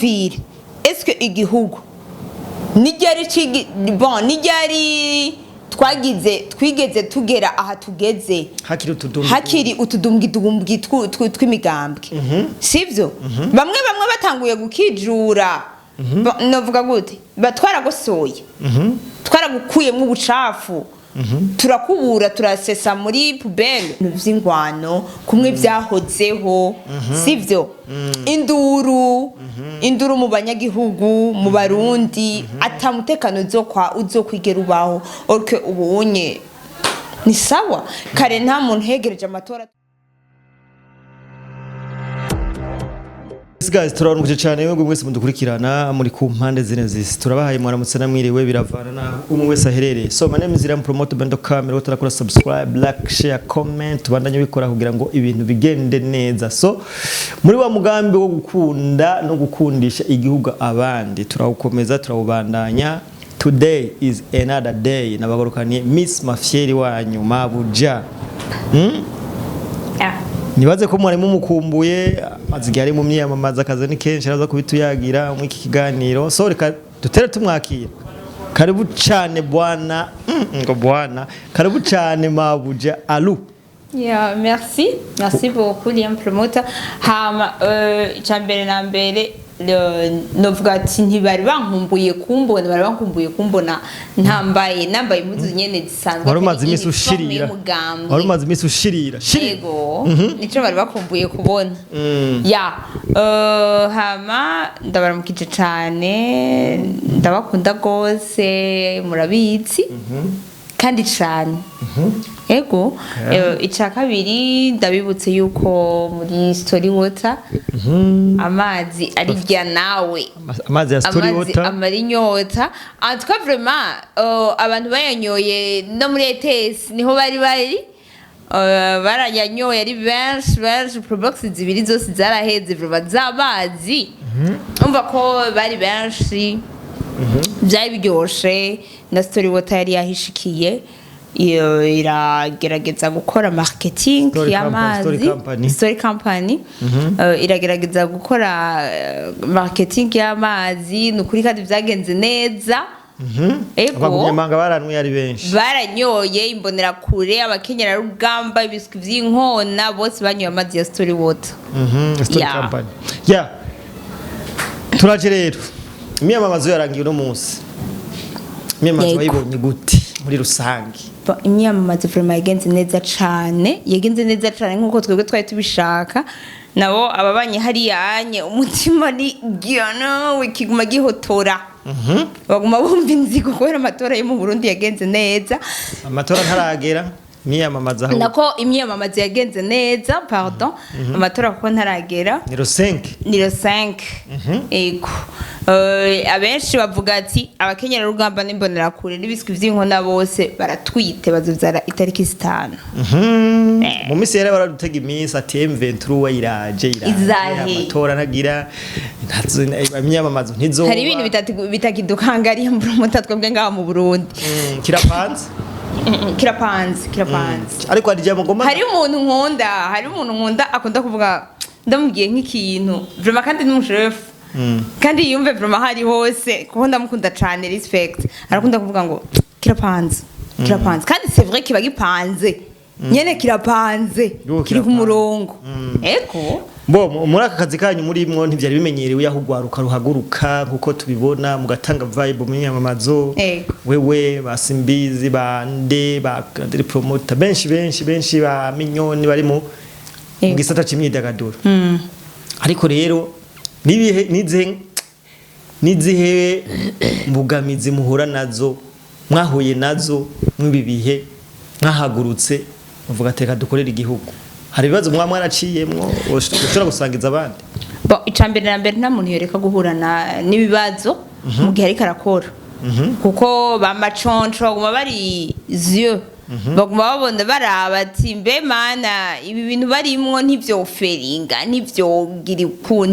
Vire, eske igihugu n'iryari bon, n'iryari twagize twigeze tugera aha tugeze? Hakiri utudumbwi. Hakiri utudumbwi tw'imigambwe, sivyo? Bamwe bamwe batanguye gukijura. Novuga gute, batwaragosoye, twaragukuyemwo ubucafu, turakubura, turasesa muri poubelle. Ibintu vy'ingwano kumwe vyahozeho, sivyo? Induru, induru mu banyagihugu, mu Barundi, ata mutekano uzokwa uzokwigera ubaho. Orke ubunye ni sawa, kare nta muntu hegereje amatora. Yes, guys, turabaramukije cyane mwebwe mwese mudukurikirana muri ku mpande zine zisi. Turabahaye mwaramutse namwiriwe, biravana naho umwe wese aherereye. So my name is Iram Promote Bendo Camera. Utarakora subscribe, like, share, comment, bandanye bikora kugira ngo ibintu bigende neza. So muri wa mugambi wo gukunda no gukundisha igihugu abandi, turawukomeza, turawubandanya. Today is another day. Nabagarukaniye Miss Mafieri wanyu, Mabuja. Nibaze ko mwari mumukumbuye, amaze igihe ari mu myiyamamaza, akazi ni kenshi, araza kubituyagira muri iki kiganiro. So reka dutere tumwakira. Karibu cyane bwana, ngo bwana, karibu cyane Mabuja Alu. Yeah, merci. Merci beaucoup, Liam Promoter. Hama, icambere na mbere, novuga ati ntibari bankumbuye kumbona, bari bankumbuye kumbona ntambaye, nambaye impuzu nyene zisanzwe. Wari umaze atari iminsi uniforme ushirira. y'umugambwe. Wari umaze iminsi ushirira shirira. Yego, nico bari bakumbuye kubona. Ya, hama ndabaramukije cane, ndabakunda gose, murabizi. Kandi cane. Ego, ica kabiri, ndabibutse yuko muri Story Water amazi arirya nawe. Amazi ya Story Amazi Water. amara inyota. En tout cas, vraiment, abantu bayanyoye no muri ETS niho bari barayanyoye ari benshi benshi. Probox zibiri zose zaraheze vraiment z'amazi. Umva ko bari benshi, byari biryoshe. Na Story Water yari yahishikiye, iyo iragerageza gukora marketing Story Company, Story y'amazi. Company. Story Company iragerageza gukora marketing y'amazi, ni ukuri, kandi byagenze neza. Ego. Abagumyamanga baranyweye ari benshi. Baranyoye, imbonerakure, abakenyerarugamba, ibiswi vy'inkona, bose banyoye amazi ya Story Water. Story Company. Yeah, turaje rero, imyamamazo yarangiye uno munsi. Imyamamazo wayibonye gute muri rusange? Imyamamazo vraiment yagenze neza cane, yagenze neza cane nkuko twebwe twari tubishaka. Nabo ababanye hariya anye umutima ni giyana kiguma gihotora, baguma bumva inzigo kubera amatora yo mu Burundi yagenze neza. Amatora ntaragera, imyiyamamaza aho. Nako imyamamazo yagenze neza, pardon, amatora kuko ntaragera. Ni rosenke. Ni le 5, ego. Abenshi bavuga ati abakenyerarugamba n'imbonerakure n'ibiswi vy'inkona bose baratwite, bazovyara itariki 5. Mu minsi yari baradutega iminsi ati M23 iraje, iraje. Izahe. Amatora ntagira imyamamazo ntizoba. Hari ibintu bitakidukangariye murumuta twebwe ngaha mu Burundi. Kirapanze. Kirapanze, kirapanze. Ariko hari ijambo ngomba Hari umuntu nkunda akunda kuvuga, ndamubwiye nk'ikintu vraiment, kandi n'umushefu, kandi yumve vraiment hari hose, kuko ndamukunda cane, respect. Arakunda kuvuga ngo kirapanze, kirapanze, kandi c'est vrai, kiba gipanze nyene, kirapanze. Yo, kiri ku kirapanze. murongo, ego. Bo muri aka kazi kanyu murimwo, ntivyari bimenyerewe aho ugwaruka ruhaguruka nkuko tubibona mugatanga vibe mu myamamazo. Wewe, ba Simbizi, ba Nde, ba Grandeur Promoter, benshi benshi benshi, ba Minyoni bari mu gisata c'imyidagaduro. Ariko rero nibihe, nizihe mbugamizi muhura nazo, mwahuye nazo mw'ibi bihe mwahagurutse muvuga ati reka dukorere igihugu? Hari ibibazo mwa mwaraciyemwo ushobora gusangiza abandi? Bon, icambere na mbere, nta muntu yoreka guhura n'ibibazo mu gihe ariko arakora, kuko ba maconco baguma bari yeux, baguma babona, baraba ati mbe mana, ibi bintu barimwo ntivyoferinga, ntivyogira uku,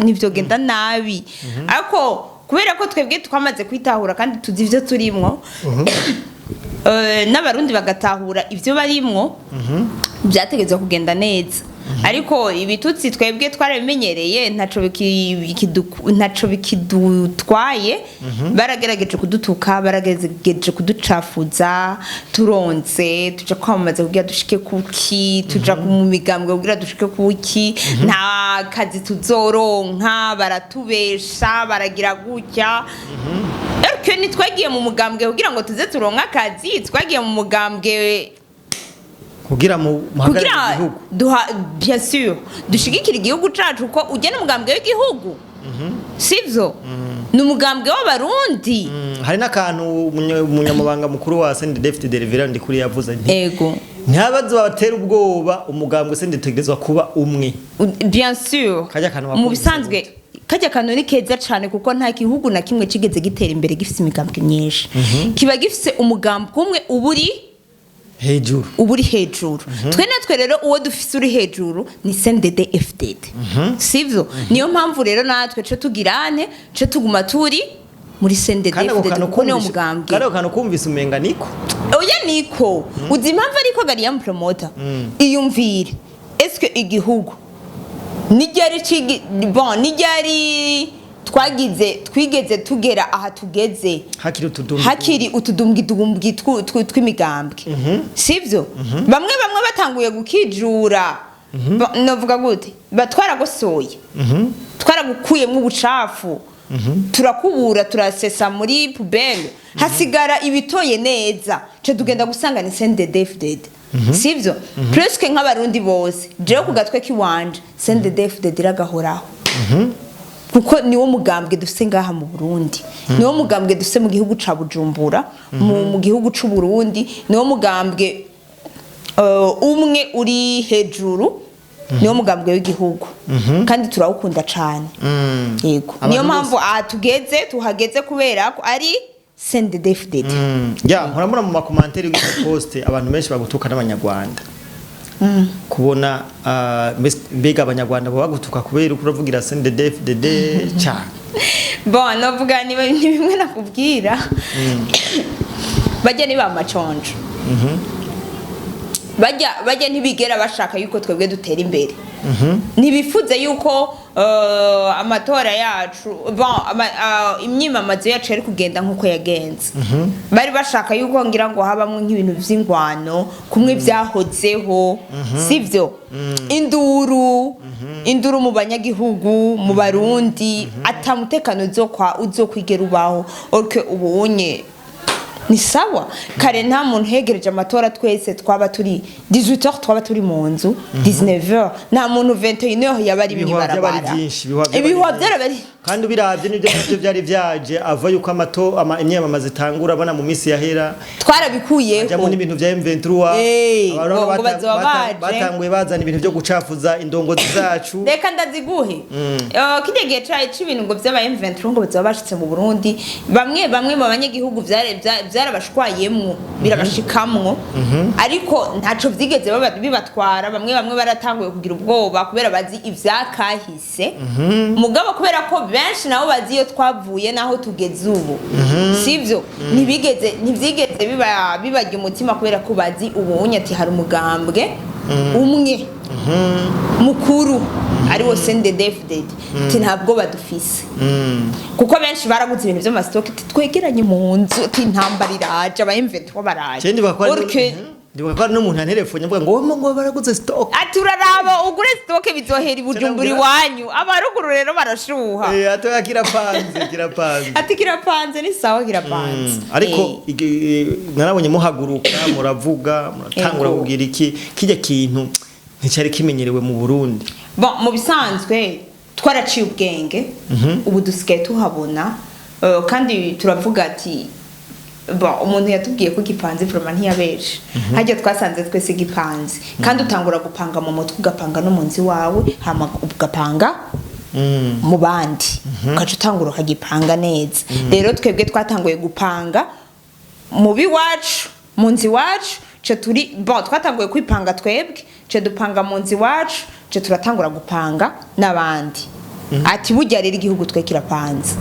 ntivyogenda nabi. Ariko kubera ko twebwe twamaze kwitahura kandi tuzi ivyo turimwo, n'Abarundi bagatahura ivyo barimwo, byategetswe kugenda neza. Ariko ibitutsi twebwe twarabimenyereye, ntaco bikidutwaye. Baragerageje kudutuka, baragerageje kuducafuza. Turonse tuja kwamamaza kugira dushike kuki, tuja mu migambwe kugira dushike kuki, nta kazi tuzoronka, baratubesha, baragira gutya. Ariko ntitwagiye mu mugambwe kugira ngo tuze turonke akazi, twagiye mu mugambwe kugira mu muhagarare kugira igihugu. Duha, bien sûr, dushigikira igihugu cacu, ko ujya n'umugambwe w'igihugu, sivyo? Ni umugambwe w'Abarundi. Hari n'akantu umunyamabanga mukuru wa CNDD-FDD Reverend Ndikuri yavuze nti ntihabaze babatera ubwoba, umugambwe CNDD utegerezwa kuba umwe. Bien sûr. Kajya kantu Mu wakumvise bisanzwe gute? Kajya kantu ni keza cane, kuko nta gihugu na kimwe kigeze gitera imbere gifise imigambwe myinshi. Kiba gifise umugambwe umwe uba uri hejuru. Uba uri hejuru. Twe natwe rero uwo dufise uri hejuru ni CNDD FDD, sivyo? Niyo mpamvu rero natwe ce tugirane, ce tuguma turi muri CNDD Kandi ako FDD, kantu kuko niwo kumvise, mugambwe. kandi ako kantu kumvise umenga niko. Oya, niko. Uzi impamvu ariko gariya promoter iyumvire, eske igihugu n'iryari bon, n'iryari twagize, twigeze tugera aha tugeze hakiri utudumbwe, hakiri utudumbwi tw'imigambwe, sivyo? Bamwe bamwe batanguye gukijura. Novuga gute, twaragosoye, twaragukuyemwo ubucafu, turakubura, turasesa muri poubelle, hasigara ibitoye neza. Ce tugenda gusanga ni CNDD-FDD, sivyo? Presque nk'Abarundi bose, jewe ku gatwe kiwanje CNDD-FDD iragahoraho, kuko niwo mugambwe dufise ngaha mu Burundi, niwo mugambwe dufise mu gihugu ca Bujumbura, mu gihugu c'u Burundi, niwo mugambwe umwe uri hejuru, niwo mugambwe w'igihugu, kandi turawukunda cane. Yego, Abantu niyo mpamvu aha tugeze tuhageze kubera ko ari CNDD-FDD. Ya, mpora mbona mu ma commentaires y'iki post abantu benshi bagutuka n'Abanyarwanda. Kubona mbega Abanyarwanda baba bagutuka kubera uko uravugira CNDD-FDD cyane? Bon, novuga ni bimwe nakubwira, bajya ni ba maconjo, bajya ntibigera bashaka yuko twebwe dutera imbere, ntibifuze yuko amatora yacu, bon, imyimamazo yacu yari kugenda nk'uko yagenze. Bari bashaka yuko ngira ngo habamwo nk'ibintu vy'ingwano kumwe byahozeho, sivyo? Induru, induru mu banyagihugu, mu Barundi, ata mutekano uzokwa uzokwigera ubaho. Orke ubunye ni sawa. Kare nta muntu hegereje amatora, twese twaba turi 18h twaba turi mu nzu, 19h nta muntu, 21h yaba ari Ibihuha byaba ari mw'ibarabara. byinshi, ibihuha byaba ari Ibihuha byinshi. byaraba ari Kandi ubiravye nibyo byari vyaje ava yuko amato ama imyamamazo itangura, abona mu minsi yahera Twarabikuyeho. hajyamo n'ibintu vya M23. Abantu ngo bazoba baje. Batanguye bazana ibintu byo gucafuza indongozi zacu. Reka ndaziguhe. Kirya gihe c'ibintu ngo vy'aba M23 ngo bazoba bashitse mu Burundi, bamwe bamwe mu banyagihugu vyarabashwayemwo, birabashikamwo, ariko ntaco vyigeze bibatwara. Bamwe bamwe baratanguye kugira ubwoba kubera bazi ivyakahise, mugabo kubera ko benshi nabo bazi iyo twavuye naho tugeze ubu, sivyo? Ntibyigeze bibarya umutima, kubera ko bazi ubunye ati hari umugambwe umwe mukuru ari wo CNDD-FDD, ati ntabwo badufise, kuko benshi baraguze ibintu vy'ama stock, ati twegeranye mu nzu, ati intambara iraje, aba M23 baraje. Je ndibuka ko hari ndibuka ko hari n'umuntu yantelefone avuga ngo baraguze stock. Ati uraraba ugure stock, bizohera i Bujumbura iwanyu, abaruguru rero barashuha. Atoya kirapanze, kirapanze. Ati kirapanze, ni sawa, kirapanze. Ariko narabonye muhaguruka, muravuga, muratangura kugira iki kijya kintu nticyari kimenyerewe mu Burundi. Bon, mu bisanzwe twaraciye ubwenge, ubu dusigaye tuhabona, kandi turavuga ati bon, umuntu yatubwiye ko gipanze vraiment ntiyabeshe. Hajya twasanze twese gipanze, kandi utangura gupanga mu mutwe, ugapanga no mu nzu iwawe, hama ugapanga mu bandi, ugaca utangura ukagipanga neza. Rero twebwe twatanguye gupanga mu biwacu, mu nzu iwacu, ce turi bon, twatanguye kwipanga twebwe, ce dupanga mu nzu iwacu, ce turatangura gupanga n'abandi. Ati burya rero igihugu twe kirapanze.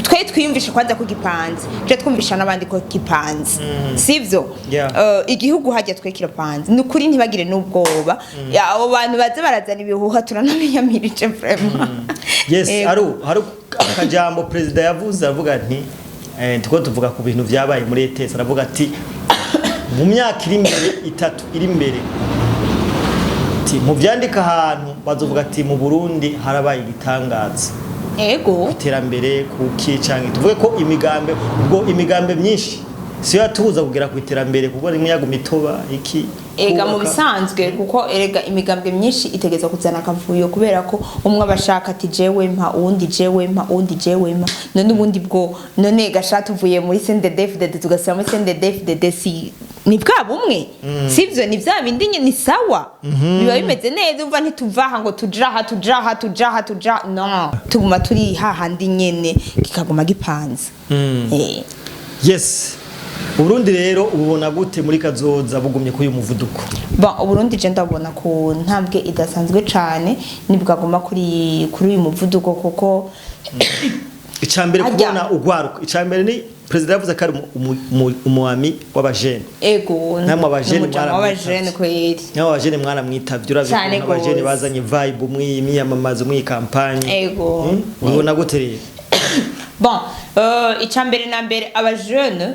Twe twiyumvisha kwanza ko gipanze, twe twumvisha n'abandi ko gipanze, sivyo? Yeah. Igihugu hajya twe kirapanze, ni ukuri, ntibagire n'ubwoba. Ya, abo bantu baze barazana ibihuha turanabiyamirije vraiment. Yes. Ego. Hari akajambo perezida yavuze, aravuga nti tuko tuvuga ku bintu vyabaye muri ETS, aravuga ati mu myaka iri imbere, 3 iri imbere, ati mu vyandika ahantu bazovuga ati mu Burundi harabaye igitangaza, iterambere kuki, canke tuvuge ko imigambe, ubwo imigambe myinshi siyo yatubuza kugera ku iterambere, kuko rimwe yaguma itoba iki Ega mu kubaka. bisanzwe, kuko erega imigambwe myinshi itegeza kuzana akavuyo, kubera ko umwe aba ashaka ati jewe mpa uwundi, jewe mpa uwundi, jewe mpa. None ubundi bwo none gasha tuvuye muri CNDD-FDD tugasubira muri CNDD-FDD, si ni bwa bumwe, sivyo? Ni bya bindi nyine, ni sawa, biba bimeze neza. Umva, ntituva aha ngo tuja aha, tuja aha, tuja aha, tuja, no tuguma turi hahandi nyene, kikaguma gipanze. Yes, Uburundi rero ububona gute muri kazoza bugumye kuri uyu muvuduko? Bon, Uburundi je ndabona ku ntambwe idasanzwe cane nibwaguma kuri uyu muvuduko, kuko Icambere Ajya. kubona ugwaruka, icambere ni perezida yavuze ko ari umuami w'abajene. Ego. Namwe abajene n'umujama mwaramwitavye. w'abajene kweri. Nawe abajene mwaramwitavye, uravye Cane ukuntu abajene gose. bazanye vibe mw'iyi miyamamazo, mw'iyi campagne. Ego. Ubibona gute rero? Bon, icambere na mbere, abajene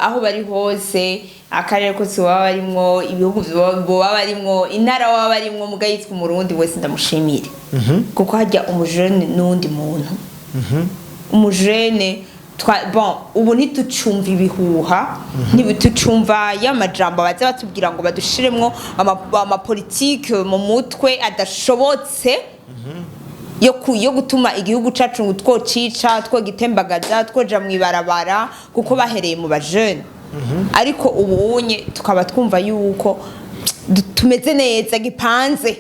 aho bari hose, akarere kose baba barimwo, ibihugu baba barimwo, intara baba barimwo, muga yitwa Umurundi wese ndamushimire, kuko hajya umujene n'uwundi muntu. Umujene bon, ubu ntitucumva ibihuha, ntitucumva y'amajambo baza batubwira ngo badushiremwo amapolitike mu mutwe adashobotse yo gutuma igihugu cacu ngo twocica, twogitembagaza, twoja mw'ibarabara, kuko bahereye mu bajene. Ariko ubu unye tukaba twumva yuko tumeze neza, gipanze,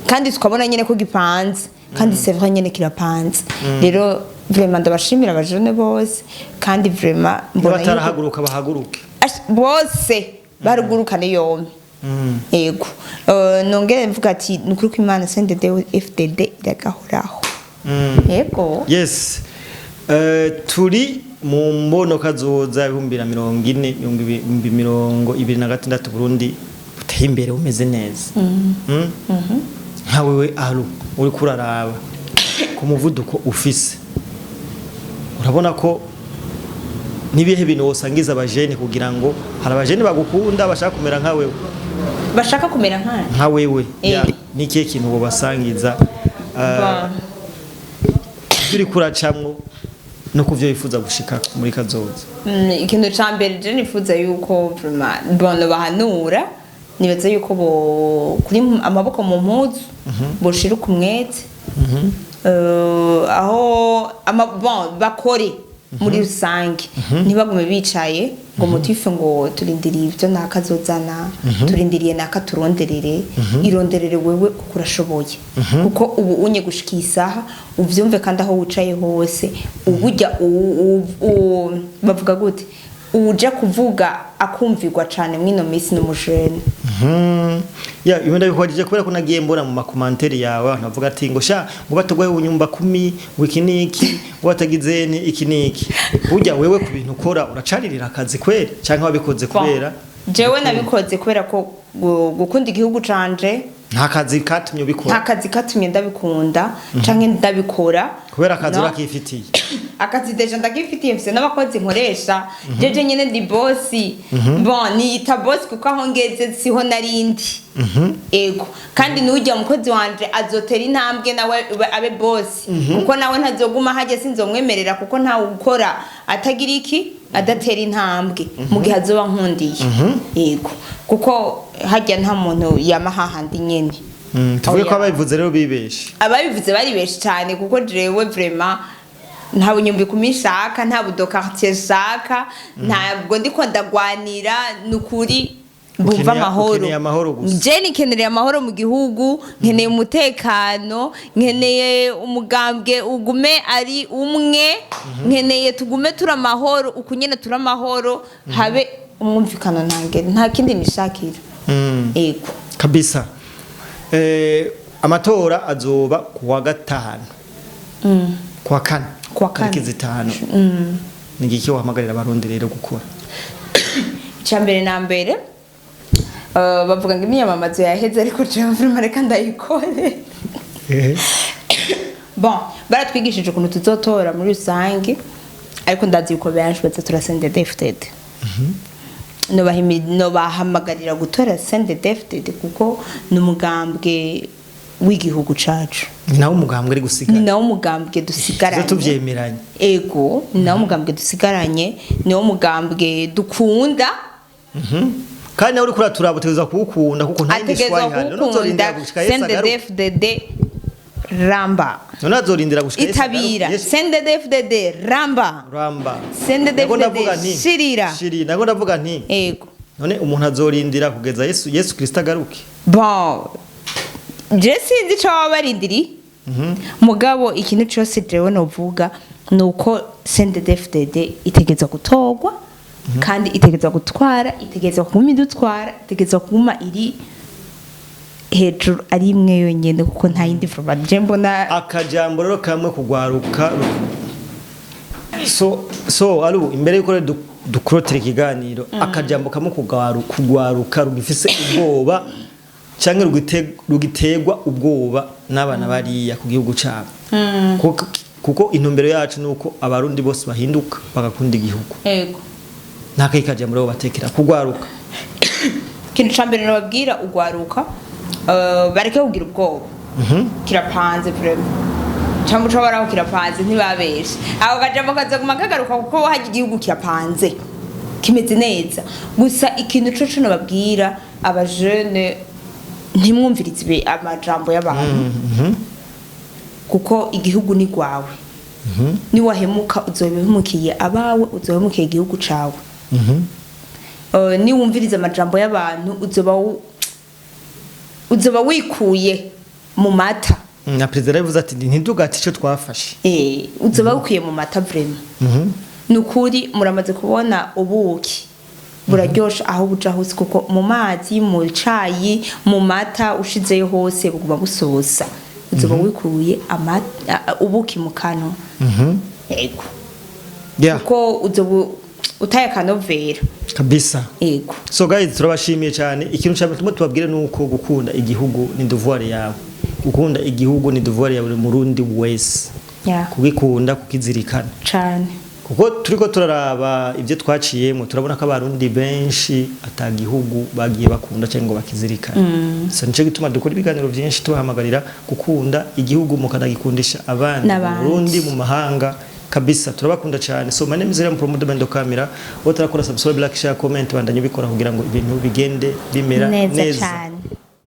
kandi tukabona nyene ko gipanze, kandi c'est vrai nyene kirapanze. Rero vraiment ndabashimira abajene bose, kandi vraiment mbona yuko Batarahaguruka bahaguruke. Bose barugurukane yombi. Yego. Nongere mvuga ati ni ukuri ko Imana CNDD FDD iragahoraho. Yego. Yes. Turi mu mbono kazoza 2040, 2026, Burundi buteye imbere, bumeze neza. Nka wewe aru uriko uraraba ku muvuduko ufise, urabona ko nibihe bintu wosangiza abajene, kugira ngo hari abajene bagukunda bashaka kumera nka wewe? Bashaka kumera nkanje? Nka wewe. Ya, ni ikihe kintu wobasangiza Bon. turi kuracamwo no kuvyo wifuza gushika muri kazoza? Ikintu ca mbere je nifuza yuko vraiment, bon, bahanura, nibaza yuko bo kuri amaboko mu mpuzu boshira umwete, aho bon, bakore muri rusange, ntibagume bicaye ngo motif ngo turindiriye ibyo nakazozana, turindiriye naka turonderere. Ironderere wewe, kuko urashoboye, kuko ubu unye gushika isaha uvyumve, kandi aho wicaye hose ubujya bavuga gute, uja kuvuga akumvirwa cane mwino minsi n'umujene. Ya, ibi ndabikubajije kubera ko nagiye mbona mu ma commentaires yawe abantu bavuga ati ngo sha, ngo batugwaye unyumba kumi, ngo iki niki, ngo batagize ni iki niki. Burya wewe ku bintu ukora uracaririra akazi kweri, canke wabikoze kubera Jewe nabikoze kubera ko gukunda igihugu canje. Nta kazi katumye ubikora? Nta kazi katumye ndabikunda canke ndabikora. Kubera akazi No. urakifitiye. Akazi déjà ndakifitiye, mfise n'abakozi nkoresha. Jeje nyene ndi boss. Bon, niyita boss kuko aho ngeze siho narindi. Ego, kandi n'ujya umukozi wanje azotera intambwe nawe abe boss, kuko nawe ntazoguma hajya, sinzomwemerera, kuko ntawe ukora atagira iki, adatera intambwe mu gihe azoba nkundiye. Yego, kuko hajya nta muntu yama hahandi nyene. Tuvuge ko Oya. ababivuze rero bibeshe? Ababivuze bari benshi cyane, kuko jewe vraiment nta bunyumbi kumishaka, nta budo quartier nshaka, ntabwo ndiko ndagwanira, ni ukuri bumva amahoro. Ukeneye amahoro gusa. Je nikenereye amahoro mu gihugu, nkeneye umutekano, nkeneye umugambwe ugume ari umwe, nkeneye tugume turi amahoro uku nyene, turi amahoro, habe umwumvikano ntangere, nta kindi nishakira. Ego. Kabisa. Amatora azoba kuwa gatanu, kuwa kane. Kuwa kane. Tariki 5. Ni igiki wahamagarira Abarundi rero gukora? Icya mbere na mbere, bavuga ngo imyamamazo yaheze, ariko jewe vraiment reka ndayikore. Bon, baratwigishije ukuntu tuzotora muri rusange, ariko ndazi yuko benshi bazatora CNDD-FDD. Nobahamagarira gutora CNDD-FDD kuko ni umugambwe w'igihugu cacu. Ni nawe umugambwe ari Ni gusigara. nawo umugambwe dusigaranye. Tuze tuvyemeranye. Ego, ni nawo umugambwe dusigaranye, ni wo mugambwe dukunda. Kandi nawe uriko uraturaba utegerezwa kuwukunda, kuko nta yindi Ategerezwa shwa ihari. None uzorindira kuwukunda. gushika Yesu agaruke? CNDD-FDD ramba! None azorindira gushika Yesu agaruke? Itabira. Yesu- CNDD-FDD ramba! Ramba! CNDD-FDD. Nago ndavuga nti Shirira. Shirira. Nago ndavuga nti none umuntu azorindira kugeza Yesu Kristo agaruke? Bon, je sinzi ico baba barindiriye, mugabo ikintu cose jewe novuga ni uko CNDD-FDD itegerezwa gutorwa, kandi itegerezwa gutwara, itegerezwa kuguma idutwara, itegerezwa kuguma iri hejuru ari imwe yonyene, kuko nta yindi vraiment je mbona. Akajambo rero kamwe kugwaruka. So aru imbere yuko rero dukurotira ikiganiro, akajambo kamwe kugwaruka rugifise ubwoba canke rugitegwa ubwoba n'abana bariya ku gihugu cabo, kuko intumbero yacu nuko Abarundi bose bahinduka bagakunda igihugu. Nta kayi kajambo rero batekera kugwaruka? Ikintu ca mbere nababwira ugwaruka, bareke kugira ubwoba. Kirapanze vraiment, cyangwa uca baraho kirapanze, ntibabeshe. Ako kajambo kazaguma kagaruka kuko hajya igihugu kirapanze, kimeze neza. Gusa ikintu co nababwira abajene, ntimwumvirize amajambo y'abantu, kuko igihugu ni gwawe. Niwahemuka uzoba uhemukiye abawe, uzoba uhemukiye igihugu cawe. Niwumviriza amajambo y'abantu, uzoba wikuye mu mata. Na perezida yavuze ati ntidugate icyo twafashe. Uzoba wikuye mu mata vraiment. Ni ukuri, muramaze kubona ubuki buraryosha aho buja hose, kuko mu mazi, mu cayi, mu mata, ushizeyo hose buguma busosa. Uzoba wikuye ubuki mu kanwa. Yego. Kuko uzoba utaye akanovera. Kabisa. Yego. So guys, turabashimiye cyane. Ikintu cya mbere tumwe tubabwire ni uko gukunda igihugu ni devoir yawe, gukunda igihugu ni devoir ya buri Murundi wese, kugikunda, kukizirikana. Cane. Kuko turiko turaraba ibyo twaciyemo, turabona ko Abarundi benshi ata gihugu bagiye bakunda cyangwa ngo bakizirikane. So nico gituma dukora ibiganiro byinshi tubahamagarira gukunda igihugu, mukanagikundisha abandi mu N'abandi. Burundi, mu mahanga. Kabisa, turabakunda cyane. So my name is Ram Promoter Bendo Camera. Wowe utarakora subscribe, like, share, comment, bandanye ubikora kugira ngo ibintu bigende bimera neza neza. Cane.